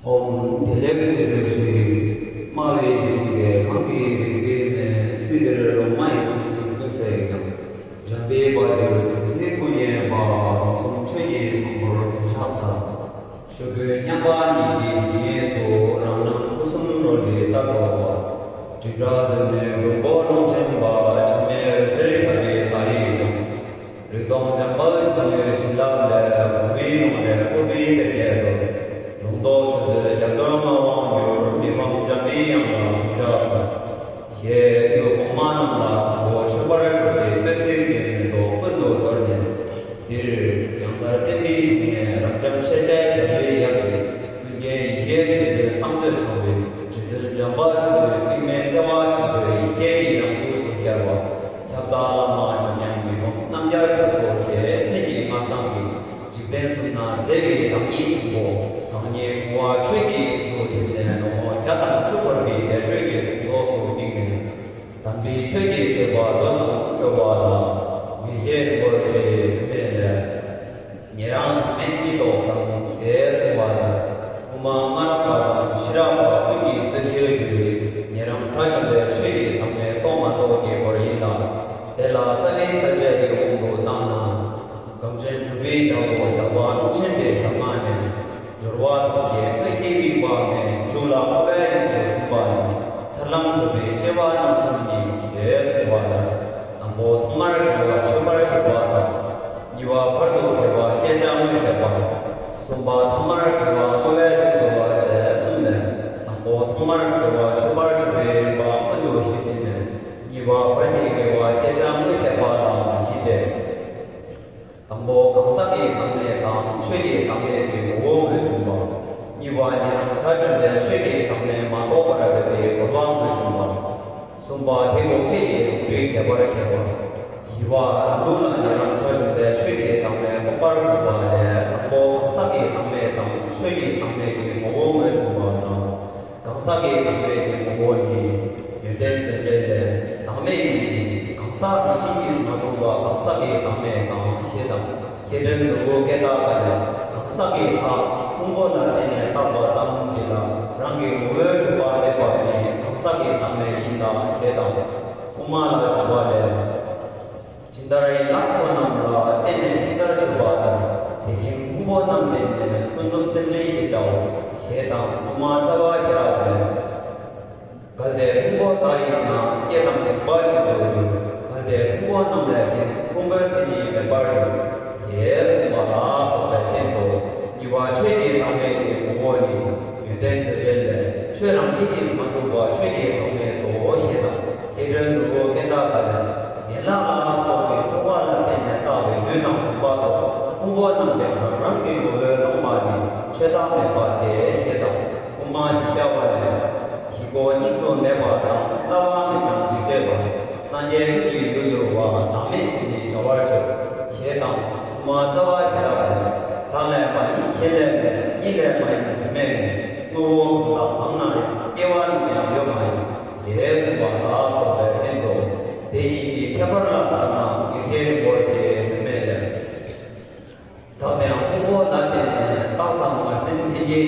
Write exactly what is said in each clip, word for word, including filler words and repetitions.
ཨོཾ། བདེ་ལེགས་སུ་གྱུར་ཅིག། སྨྲ་བའི་ཞིང་གི་གངས་ཀྱི་རིག་པའི་མེ། སྲིད་པའི་ལོ་མ་ཡི་ཚོགས་ཟེར་ཀུན་གསལ་ཡང་། འཇམ་པའི་དཔལ་གྱུར་རྡོ་རྗེ་སྐུ་བརྙེས་པ། རོང་ཟོམ་ཆོས་ཀྱི་སྲུང་འཁོར་གདུལ་བྱ་ཚ། ཆོས་སྐུ་མཉམ་པ་ཉིད་ཀྱི་དེ་ཉིད་སུ། རང་སྣང་སྐུ་གསུམ་རོལ་པའི་རྩལ་རྫོགས་པ། དྲིལ་བྲག་གདོད་མའི་མགོན་པོ་ཀློང་ཆེན་པ། དྲི་མེད་འོད་ཟེར་ཞགས་པའི་ཟླ་ཡི་ལུང་། རིག་སྟོང་འཇམ་དཔལ་གཞོན་ནུའི་བྱིན་རླབས་ལས། གོང་བུའི་ཀློང་ལས་སྤོབས་པའི་གཏེར་རྒྱས་སུ། ལུང་རྟོགས་ཆོས་མཛོད་རྒྱ་མཚོར་མངའ་དབང་འགྱུར། མི་ཕམ་འཇམ་པའི་དབྱངས་ལ་གདུལ་བྱ་ཚ། ཞེས་ཡུལ་གོང་མ་རྣམས་ལ་དང་པོ་མཆོད་པར་བརྗོད་པའི་བསྟོད་ཚིག་གི་མེ་ཏོག་ཀུན་ཏུ་གཏོར་ནས། འདིར་ཡང་ལྟར་བསྟན་པའི་འབྱུང་གནས་རབ་འབྱམས་ཤེས་བྱའི་རྒྱ་མཚོའི་ཡབ་ཀྱི་ཀུན་མཁྱེན་ཡེ་ཤེས་ཆོས་ཀྱི་གསང་མཛོད་ཚང་བའི་རྗེ་བཙུན་འཇམ་དཔལ་གཞོན་ནུའི་པདྨའི་རྩ་བ་ཆེན་པོའི་ཡེ་ཤེས་ཀྱི་རང་གཟུགས་སུ་ཤར་བ། ཁྱབ་བདག་བླ་མ་འཇམ་དབྱངས་མི་ཕམ་རྣམ་རྒྱལ་རྒྱ་མཚོ་ཞེས་མཚན་གྱི་མངའ་བཟང་གི། འཇིག་རྟེན་གསུམ་ན་མཛེས་པའི་བདག་ཉིད་ཆེན་པོ། གང་ཉིད་གོང་བ་ཆོས་ཀྱི་དབྱིངས་སུ་ཐིམ་ནས་ལོ་ངོ་བརྒྱ་དང་བཅུ་འཁོར་བའི་བདེ་མཆོག་གི་གདུང་ཚོགས་སུ་དམིགས་ནས། དམ་པའི་ཆོས་ཀྱི་སྤྱོད་པ་མདོ་ཙམ་སྒྲུབ་པ་ལ། ངེས་ཤེས་རིང་པོར་བྱས་པའི་སྒྲོན་མེ་ལས། ཉན་རང་བདག་མེད་གཉིས་རྟོགས་སམ་ཞེས་གསུངས་པ་ལྟར། དབུ་མ་སྔ་རབས་པ་དང་ཤེས་རབ་པ་ཀུན་གྱིས་རྩོད་གཞིར་གྱུར་པའི་ཉན་རང་དགྲ་བཅོམ་པའི་ཆོས་ཀྱི་བདག་མེད་རྟོགས་མ་རྟོགས་ཀྱི་སྐོར་ཡིན་ལ། དེ་ལ་རྩ་བའི་ས་བཅད་ཀྱི་དབང་དུ་བཏང་ན། གངས་ཅན་གྲུབ་པའི་རྒྱལ་པོ་རྒྱལ་བ་ཀློང་ཆེན་པའི་ཞལ་སྔ་ནས། སྦྱོར་བ་སངས་རྒྱས་དངོས་གཞིའི་དམིགས་པ་མེད། མཇུག་ལ་སྐུ་བའི་དབྱིངས་སུ་ཟིན་པ་ནི། ཐར་ལམ་སྒྲུབ་པའི་སྐྱེ་བ་རྣམ་གསུམ་ཉིད། ཞེས་གསུངས་པ་ལྟར། དང་པོ་ཐོག་མར་དགེ་བ་མཆོད་པར་ཞུ་བ་དང་། གཉིས་པ་བར་དུ་དགེ་བ་བཤད་བྱ་དངོས་བཤད་པ། གསུམ་པ་ཐོག་མར་དགེ་བ་བསྔོ་བས་མཆོག་བསྔོ་བ་བཅས་གསུམ་ལས། དང་པོ་ཐོག་མར་དགེ་བ་མཆོད་པར་ཞུ་བའི་རིམ་པ་སྔོན་དུ་ཞུས་ཟིན་ནས། གཉིས་པ་བར་གྱི་དགེ་བ་བཤད་བྱ་དངོས་བཤད་པ་ལ་བཞི་སྟེ། དང་པོ་གང་ཟག་གི་བདག་མེད་དང་ཆོས་ཀྱི་བདག་མེད་ཀྱི་ངོ་བོ་ངོས་འཛིན་པ། གཉིས་པ་ཉན་རང་དགྲ་བཅོམ་པའི་ཆོས་ཀྱི་བདག་མེད་མ་རྟོགས་པར་འདོད་པའི་རྒོལ་བ་ངོས་འཛིན་པ། གསུམ་པ་དེ་འགོག་བྱེད་ཀྱི་ལམ་རིམ་རྒྱས་པར་བཤད་པ། བཞི་པ་རང་ལུགས་ལ་ཉན་རང་དགྲ་བཅོམ་པའི་ཆོས་ཀྱི་བདག་མེད་རྟོགས་པར་གྲུབ་པ་ལས། དང་པོ་གང་ཟག་གི་བདག་མེད་དང་ཆོས་ཀྱི་བདག་མེད་ཀྱི་ངོ་བོ་ངོས་འཛིན་པ་དང་། གང་ཟག་གི་བདག་མེད་ཀྱི་ངོ་བོ་ནི། ཡོན་ཏན་རྫས་འགྲེལ་ལས། བདག་མེད་ཉིད་ནི་གང་ཟག་རང་བཞིན་གྱིས་མ་གྲུབ་པ་གང་ཟག་གི་བདག་མེད་དང་ཞེས་དང་། མཁས་གྲུབ་ནོར་བུ་སྐད་གྲགས་ཀ་ལས། གང་ཟག་གི་ལྷ་ཕུང་པོ་ལ་བརྟེན་ནས་བཏགས་པ་ཙམ་དེ་ལ་རང་གི་ངོ་བོས་གྲུབ་པ་མེད་པ་ནི་གང་ཟག་གི་བདག་མེད་ཡིན་ལ་ཞེས་དང་། དབུ་མ་ལ་འཇུག་པ་ལས། ཇི་ལྟར་ཡན་ལག་ཚོགས་རྣམས་ལ་བརྟེན་ནས་ཤིང་རྟར་གྱུར་པ་ལྟར། དེ་བཞིན་ཕུང་པོ་རྣམས་བརྟེན་ནས་ཀུན་རྫོབ་སེམས་ཅན་ཞེས་བྱའོ། ཞེས་དང་དབུ་མ་རྩ་བ་ཤེས་རབ་ལས། གལ་ཏེ་ཕུང་པོ་ལྟ་ཡིན་ན། སྐྱེ་དང་འཇིག་པ་གཅིག་ཏུ་འགྱུར། གལ་ཏེ་ཕུང་པོ་རྣམས་ལས་གཞན། ཕུང་པོའི་མཚན་ཉིད་མེད་པར་འགྱུར། ཞེས་གསུངས་པ་ལ་སོགས་པའི་སྟེང་དུ། གཉིས་པ་ཆོས་ཀྱི་བདག་མེད་ཀྱི་ངོ་བོ་ནི། ཡོན་ཏན་རྫས་འགྲེལ་ལས། ཆོས་རང་བཞིན་གྱིས་མ་གྲུབ་པ་ཆོས་ཀྱི་བདག་མེད་དོ་ཞེས་དང་། མཁས་གྲུབ་ནོར་བུ་སྐད་གྲགས་ཀ་ལས། ཡན་ལག་ལ་སོགས་པའི་ཚོགས་པ་ལ་བརྟེན་ནས་བཏགས་པའི་ལུས་དང་བུམ་པ་སོགས་ཕུང་པོ་རྣམས་ཀྱང་རང་རང་གི་ངོ་བོས་སྟོང་པ་ནི་ཆོས་བདག་མེད་པ་སྟེ་ཞེས་དང་། དབུ་མ་བཞི་བརྒྱ་པ་ལས། བཞི་པོ་གཉིས་སུ་མེད་པ་དང་ལྟ་བ་མེད་ཀྱང་འཇིག་བྱེད་པ། སངས་རྒྱས་ཀུན་གྱི་ཡུལ་འགྱུར་བ། བདག་མེད་ཅེས་ནི་བྱ་བར་བརྗོད། ཞེས་དང་། དབུ་མ་རྩ་བ་ཤེས་རབ་ལས། བདག་ལས་མ་ཡིན་གཞན་ལས་མེད། གཉིས་ལས་མ་ཡིན་དུ་མེད་མིན། དངོས་པོ་གང་དང་གང་ན་ཡང་། སྐྱེ་བ་ནམ་ཡང་ཡོད་མ་ཡིན། ཞེས་གསུངས་པ་ལ་སོགས་པའི་སྟེང་དུ། དེ་ཉིད་ཀྱི་ཁྱད་པར་ལ་བསམ་ན་ངེས་ཤེས་རིང་པོར་བྱེད་སྒྲོན་མེ་ལས། བདག་དང་ཕུང་པོ་ལ་བརྟེན་ནས་བཏགས་ཙམ་ངར་འཛིན་ལྷན་སྐྱེས་ཀྱི་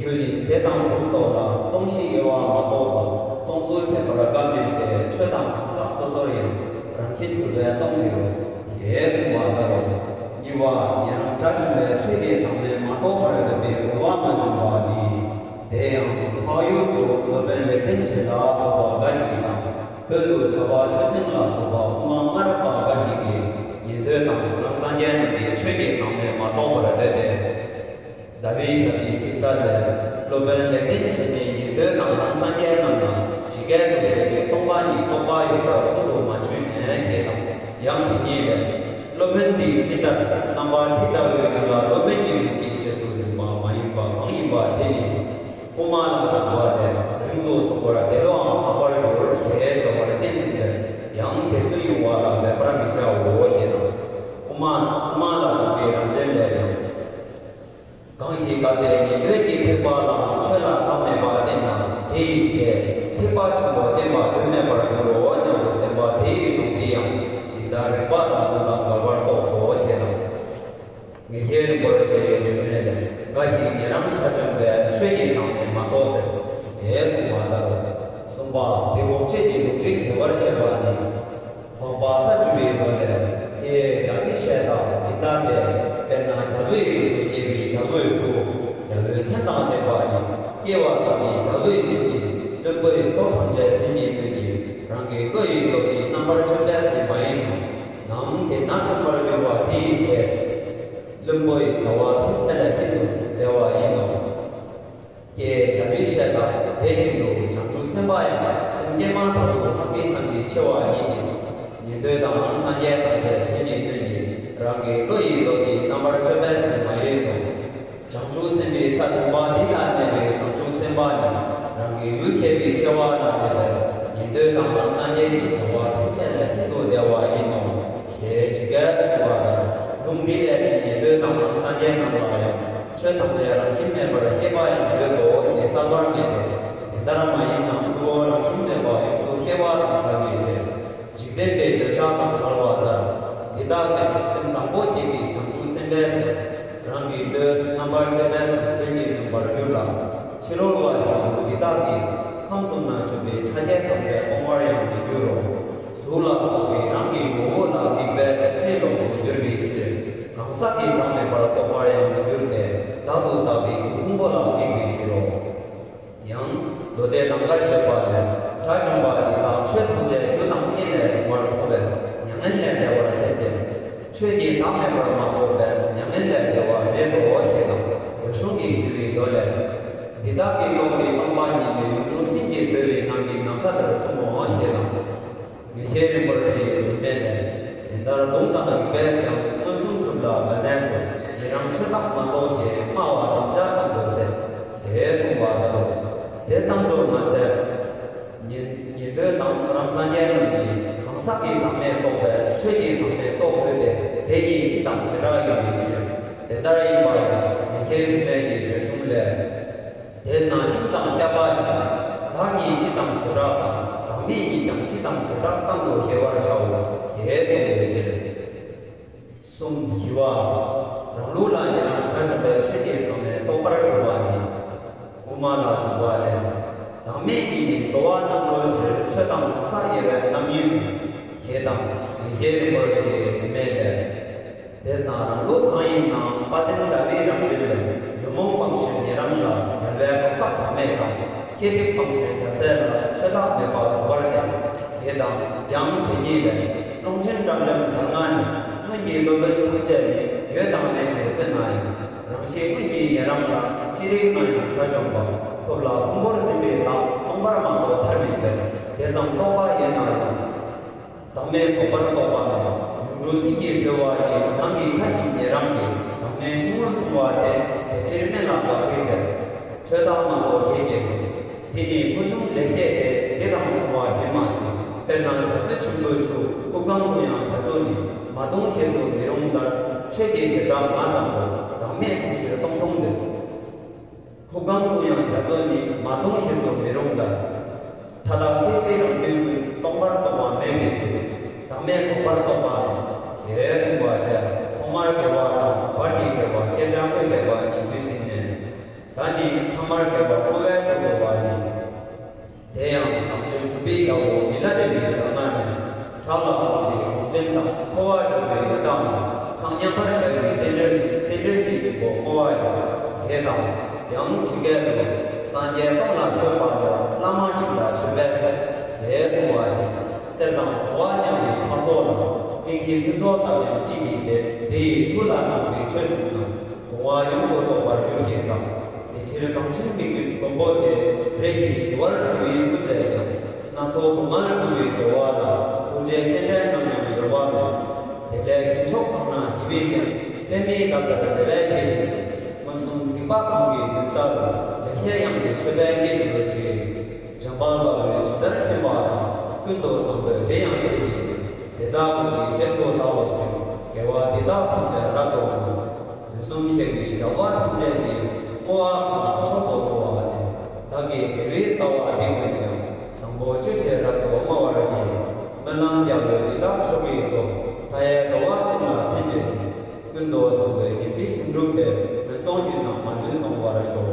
ཡུལ་ཡིན། དེ་དང་བུམ་སོགས་ལ་སྟོང་ཞིང་དབྱེ་བ་མ་རྟོགས་པར་སྟོང་ཚུལ་ཐེག་པར་དགའ་མིན་ཏེ། ཆོས་དང་གང་ཟག་སོ་སོར་ཡང་རང་བཞིན་གྲུབ་པས་སྟོང་ཞིང་རུང་། ཞེས་གསུངས་པ་ལྟར་རོ། གཉིས་པ་ཉན་རང་དགྲ་བཅོམ་པའི་ཆོས་ཀྱི་བདག་མེད་མ་རྟོགས་པར་འདོད་པའི་རྒོལ་བ་ངོས་འཛིན་པ་ནི། དེ་ཡང་འཕགས་ཡུལ་དུ་སློབ་དཔོན་ལེགས་ལྡན་འབྱེད་ལ་སོགས་པ་འགའ་ཞིག་དང་། བོད་དུ་བྱ་བ་ཆོས་སེང་ལ་སོགས་པ་དབུ་མ་སྔ་རབས་པ་འགའ་ཞིག་གིས་ཉན་ཐོས་དང་རང་སངས་རྒྱས་རྣམས་ཀྱིས་ཆོས་ཀྱི་བདག་མེད་མ་རྟོགས་པར་འདོད་དེ། ཟླ་བའི་ཞབས་ཀྱི་ཚིག་གསལ་ལས། སློབ་དཔོན་ལེགས་ལྡན་འབྱེད་ནི་ཉན་ཐོས་དང་རང་སངས་རྒྱས་རྣམས་དང་ཇི་སྐད་དུ་བཤད་པའི་སྟོང་པ་ཉིད་རྟོགས་པ་ཡོད་པར་ཁོང་དུ་མ་ཆུད་ནས་ཞེས་དང་། ཡང་དེ་ཉིད་ལས། སློབ་དཔོན་འདིས་ཇི་ལྟར་རྣམ་པ་དེ་ལྟ་བུའི་ཡུལ་ལ་སློབ་དཔོན་གྱི་ལུགས་ཀྱི་རྗེས་སུ་འཛིན་པ་མ་ཡིན་པ་གང་ཡིན་པ་དེ་ནི། དབུ་མ་ལ་འཇུག་པ་ལས། རིང་དུ་སོང་བར་དེ་ལའང་དག་པར་འགྱུར་ཞེས་བྱ་བར་བསྟན་ཟིན་པས། ཡང་དེ་སུ་ཡོང་བ་ལ་འབད་པར་མི་བྱའོ་ཞེ་ན། དབུ་མ་དབུ་མ་ལ་འཇུག་པའི་རང་འགྲེལ་ལས་ཀྱང་། གང་ཞིག་གལ་ཏེ་ཉན་ཐོས་ཀྱི་ཐེག་པ་ལའང་ཆོས་ལ་བདག་མེད་པ་བསྟན་ན་དེ་ཡི་ཚེ་ཐེག་པ་ཆེན་པོ་བསྟན་པ་དོན་མེད་པར་འགྱུར་རོ་སྙམ་དུ་སེམས་པ་དེ་ཡི་ལུགས་དེ་ཡང་འདི་ལྟར་རིགས་པ་དང་ལུང་དང་འགལ་བར་རྟོགས་སོ་ཞེ་ན། ངེས་ཤེས་རིང་པོར་བྱས་པའི་སྒྲོན་མེ་ལས། འགའ་ཞིག་ཉན་རང་དགྲ་བཅོམ་པའི་ཆོས་ཀྱི་ བོའི་སྐུ། རྒྱལ་བའི་མཚན་དང་ལྡན་པ་ཡིས། སྐྱེ་བ་ཙམ་ཡིན་རྒྱལ་བའི་ཞིང་ཡིན། བློན་པོའི་ཚོགས་ཐམས་ཅད་སེམས་ཀྱིས་བཏུལ་ནས། རང་གི་བློ་ཡི་སྟོབས་ཀྱིས་རྣམ་པར་འཇོམས་པས་ནི་མ་ཡིན་ནོ། ནམ་དེ་ནས་བྱུང་བར་འགྱུར་བ་དེའི་ཚེ། བློན་པོའི་བྱ་བ་ཐམས་ཅད་ལས་ཤིན་ཏུ་འདས་པ་ཡིན་ནོ། ཀྱེ་རྒྱལ་བའི་སྲས་དག་དེ་བཞིན་དུ་བྱང་ཆུབ་སེམས་དཔའ་ཡང་སེམས་བསྐྱེད་མ་ཐག་ཏུ་དག་པའི་སེམས་ཀྱིས་ཆེ་བ་ཉིད་ཀྱིས་ཉན་ཐོས་དང་རང་སངས་རྒྱས་ཐམས་ཅད་སེམས་ཀྱིས་བཏུལ་ནས་རང་གི་བློ་ཡི་སྟོབས་ཀྱིས་རྣམ་པར་འཇོམས་པས་ནི་མ་ཡིན་ནོ། བྱང་ཆུབ་སེམས་དཔའི་ས་བདུན་པ་འདི་ལ་གནས་པའི་བྱང་ཆུབ་སེམས་དཔའ་ནི་རང་གི་ཡུལ་མཁས་པའི་ཆེ་བ་ལ་གནས་པས་ཉན་ཐོས་དང་རང་སངས་རྒྱས་ཀྱི་བྱ་བ་ཐམས་ཅད་ལས་ཤིན་ཏུ་འདས་པ་ཡིན་ནོ། ཞེས་ཇི་སྐད་གསུངས་པ་ལྟར། ལུང་འདི་ལས་ནི་ཉན་ཐོས་དང་རང་སངས་རྒྱས་རྣམས་ལ་ཡང་ཆོས་ཐམས་ཅད་རང་བཞིན་མེད་པར་ཤེས་པ་ཡང་ཡོད་དོ་ཞེས་གསལ་བར་ངེས་ཏེ། དེ་ལྟར་མ་ཡིན་ན་དངོས་པོ་རང་བཞིན་མེད་པ་ཡོངས་སུ་ཤེས་པ་དང་བྲལ་བའི་ཕྱིར། འཇིག་རྟེན་པའི་འདོད་ཆགས་དང་བྲལ་བ་ལྟར། འདི་དག་ཀྱང་སེམས་དང་པོ་སྐྱེས་པའི་བྱང་ཆུབ་སེམས་དཔའི་སེམས། རང་གི་བློས་རྣམ་པར་དཔྱད་པས་སེམས་ཟིལ་གྱིས་གནོན་པར་འགྱུར་ལ། ཕྱི་རོལ་བ་ཞིག་ཏུ་འདི་དག་གིས་ཁམས་གསུམ་ན་བྱུང་བའི་ཕྲ་རྒྱས་ཐམས་ཅད་སྤོང་བར་ཡང་མི་འགྱུར་རོ། གཟུགས་ལ་སོགས་པའི་རང་གི་ངོ་བོ་ལ་དམིགས་པས་ཕྱིན་ཅི་ལོག་ཏུ་འགྱུར་བའི་ཕྱིར། གང་ཟག་གི་བདག་མེད་པར་རྟོགས་པར་ཡང་མི་འགྱུར་ཏེ་བདག་ཏུ་བཏགས་པའི་སྐུ་ཕུང་པོ་ལ་དམིགས་པའི་ཕྱིར་རོ། ཡང་། མདོ་སྡེ་ལང་ཀར་བཞད་པ་ལས། དགྲ་བཅོམ་པ་འདི་དག་ཆོས་ཐམས་ཅད་རྒྱུ་དང་རྐྱེན་ལས་བྱུང་བར་རྟོགས་པས་མྱ་ངན་ལས་འདས་པར་སེམས་ཏེ། ཆོས་ཀྱིས་བདག་མེད་པར་མ་རྟོགས་པས་མྱ་ངན་ལས་འདས་པ་མེད་དོ་ཞེས་དང་། འོད་སྲུང་གིས་ཞུས་པའི་མདོ་ལས། འདི་དག་གི་སྟོབས་ཀྱིས་སྟོང་པ་ཉིད་ནི་ཡུངས་འབྲུ་སྲིན་གྱིས་གསོད་པའི་ནང་གི་ནམ་མཁའ་ལྟར་འཁྲུངས་སོ་ཞེས་དང་། ཡེ་ཤེས་རིན་པོ་ཆེའི་དྲི་མེད་ལས། དེ་ལྟར་ལུང་དང་རིགས་པས་ཀྱང་མངོན་སུམ་གྲུབ་ལ་མ་གནས་སོ། ཉན་རང་ཆོས་བདག་མ་གཏོགས་ཞེས་སྨྲ་བ་དམ་བཅའ་ཙམ་དུ་ཟད། ཞེས་གསུངས་པ་ལྟར་རོ། དེ་ཙམ་དུ་མ་ཟད། ཉན་ཉན་ཐོས་དང་རང་སངས་རྒྱས་རྣམས་ཀྱིས་གང་ཟག་གི་བདག་མེད་རྟོགས་པས་ཆོས་ཀྱི་བདག་མེད་རྟོགས་དགོས་ཏེ་དེ་གཉིས་སྤྱི་དང་བྱེ་བྲག་ཡིན་པའི་ཕྱིར། དེ་ལྟར་ཡིན་པ་ཡང་ཡེ་ཤེས་དྲི་མེད་ཀྱི་འགྲེལ་ཆུང་ལས། དེས་ན་དབྱིངས་དང་བཤད་པ་ཡིན། བདག་ཉིད་སྤྱི་དང་བྱེ་བྲག་དང་བདག་མེད་ཉིད་ཀྱང་སྤྱི་དང་བྱེ་བྲག་ཙམ་དུ་ཤེས་པར་བྱའོ། ཞེས་གསུངས་པའི་ཕྱིར། གསུམ་བཞི་པ། རང་ལུགས་ལ་ཉན་རང་དགྲ་བཅོམ་པའི་ཆོས་ཀྱི་བདག་མེད་རྟོགས་པར་གྱུར་པ་ནི། དབུ་མ་ལ་འཇུག་པ་ལས། བདག་མེད་ཉིད་ནི་གྲོལ་བ་རྣམ་གྲོལ་ཕྱིར་ཆོས་དང་གང་ཟག་དབྱེ་བས་རྣམ་གཉིས་སུ། ཞེས་དང་། ཡེ་ཤེས་རིན་པོ་ཆེའི་དྲི་མེད་ལས། དེས་ན་རང་ལུགས་གང་ཡིན་ནའང་དཔལ་ལྡན་ཟླ་བའི་རང་རྒྱུད་ལས། ཉོན་མོངས་སྤངས་ཕྱིར་ཉན་རང་ལ་རྒྱལ་བའི་གང་ཟག་བདག་མེད་དང་། ཁྱད་འབྱེད་སྤངས་ཕྱིར་རྒྱལ་སྲས་ལ་ཆོས་བདག་མེད་པ་རྫོགས་པར་ལྡན། ཞེས་དང་། ཡང་དེ་ཉིད་ལས། ཀློང་ཆེན་དགྲ་བཅོམ་ལ་ལྔ་ནི། སྔོན་གྱི་སློབ་དཔོན་ཐམས་ཅད་ནི་ཡོད་དང་མེད་ཅེས་མཚོན་ན་ཡང་། རང་བཞིན་སྔོན་གྱི་ཉན་རང་ལ་ཅི་རིགས་ན་ཡང་དགྲ་བཅོམ་པ། ཐོབ་ལ་ཕུང་པོར་འཛིན་པའི་བདག་སྟོང་པར་མ་གཏོགས་མཐར་མི་འབེབས། དེ་ཙམ་རྟོགས་པ་ཡོད་ན་ཡང་། བདག་མེད་རྫོགས་པར་རྟོགས་པ་མེད། ཡུངས་འབྲུ་སྲིན་གྱིས་གསོད་པ་ཡི་ནང་གི་ཁ་ཞིག་ཉན་རང་གི་བདག་མེད་ཆུང་ངུར་གསུངས་པ་དེ་དེ་ཕྱིར་སྨན་ལ་དགག་པའི་གྲལ། ཆོས་བདག་མ་གཏོགས་ཞེས་བརྒྱད་གསུངས། འདི་ནི་ཕུལ་བྱུང་ལེགས་བཤད་དེ་འདི་དང་མཚུངས་པ་གཞན་མ་མཆིས། དཔེར་ན་རྒྱ་མཚོ་ཆེན་པོའི་ཆུ་ཁུ་གང་དུ་ཡང་རྒྱ་མཚོ་ནི་མ་མཐོང་ཞེས་སུ་མི་རུང་ལྟར་ཆོས་ཀྱི་བྱེ་བྲག་མ་ཙམ་དུ་བདག་མེད་མཐོང་ཕྱིར་སྟོང་མཐོང་འདོད། ཁུ་གང་དུ་ཡང་རྒྱ་མཚོ་ནི་མ་མཐོང་ཞེས་སུ་མི་རུང་ལ། མཐའ་དག་ཤེས་བྱའི་རང་བཞིན་ཀུན་སྟོང་པར་རྟོགས་པ་མེད་པའི་ཕྱིར། བདག་མེད་རྫོགས་པར་རྟོགས་པའམ། ཞེས་གསུངས་པ་བཅས་ཐོག་མར་དགེ་བ་དང་བར་གྱི་དགེ་བ་བསྐྱེད་བྱ་དངོས་བསླད་པ་གཉིས་ཀྱིས་ཟིན་ནས། ད་ནི་ཐ་མར་དགེ་བ་བསྔོ་བས་མཆོག་ཏུ་བསྔོ་བ་ཡིན། དེ་ཡང་གངས་ཅན་གྲུབ་པའི་རྒྱལ་པོ་མི་ལ་རས་པའི་ཞལ་སྔ་ནས། བྲག་ལ་བབས་ཏེ་གངས་ཅན་དང་འཚོ་བ་སྐྱོང་བའི་ཡོན་བདག་མ་སངས་མཉམ་པར་བྱ་བའི་རྟེན་འབྲེལ་རྟེན་འབྲེལ་གྱི་སྙིང་པོ་བསྔོ་བ་ཡིན། ཞེས་དང་། ཡང་ཇི་སྐད་དུ། སངས་རྒྱས་སྟོང་ལ་མཆོད་པ་ལས། བླ་མ་གཅིག་ལ་མཆོད་པས་ཆོག་ཞེས་གསུངས་པ་བཞིན། གསེར་དང་གོང་བ་མཉམ་པའི་འཕགས་ཚོགས་ལ། གླིང་བཞི་ཕུན་ཚོགས་བཏབ་ཡང་ཅི་བགྱིས་ཏེ། དེ་ཡི་མཐུ་ལ་རྣམ་པའི་ཆོས་གསུངས་ན། གོང་བ་ཡོངས་སུ་རྟོགས་པར་འགྱུར་ཞེས་དང་། དེ་ཕྱིར་གངས་ཅན་མི་བསྐྱོད་མགོན་པོ་དེ། རེ་ཞིག་ཞི་བར་གཟིགས་པའི་སྐུ་མཛད་ཀྱང་། སྣ་ཚོགས་སྡུག་བསྔལ་བྱུང་བའི་འགྲོ་བ་ལ། ཐུགས་རྗེ་སྤྱན་འདྲེན་ནམ་ཡང་ཡོད་པ་མེད། དེ་ལས་ཞིང་མཆོག་གང་ན་ཞི་བའི་རྗེ། པདྨའི་ཟླ་ལྟར་མཛེས་པའི་དགྱེས་ཤིང་། མངོན་སུམ་གཟིགས་པ་གང་གི་མདུན་ས་རུ། ལེགས་བཤད་དབྱངས་ཀྱི་མཆོད་པས་བརྒྱན་དུ་བྲིས། འཇམ་དཔལ་དཔའ་བོས་ཇི་ལྟར་མཁྱེན་པ་དང་། ཀུན་ཏུ་བཟང་པོས་དེ་ཡང་དེ་བཞིན་ཏེ། དེ་དག་ཀུན་གྱི་རྗེས་སུ་བདག་སློབ་ཅིང་། དགེ་བ་འདི་དག་ཐམས་ཅད་རབ་ཏུ་བསྔོ། དུས་གསུམ་གཤེགས་པའི་རྒྱལ་བ་ཐམས་ཅད་ནི། བསྔོ་བ་གང་ལ་མཆོག་ཏུ་བསྔོ་བ་ནི། བདག་གི་དགེ་བའི་རྩ་བ་འདི་ཀུན་ཀྱང་། བཟང་པོ་སྤྱོད་ཕྱིར་རབ་ཏུ་བསྔོ་བར་བགྱི། སྨོན་ལམ་རྒྱལ་པོའི་འདི་དག་མཆོག་གི་ཚོགས། མཐའ་ཡས་འགྲོ་བ་ཀུན་ལ་ཕན་བྱེད་ཅིང་། ཀུན་ཏུ་བཟང་པོས་བརྒྱན་པའི་གཞུང་གྲུབ་སྟེ། ངན་སོང་རྒྱུད་རྣམས་མ་ལུས་སྟོང་བར་ཤོག།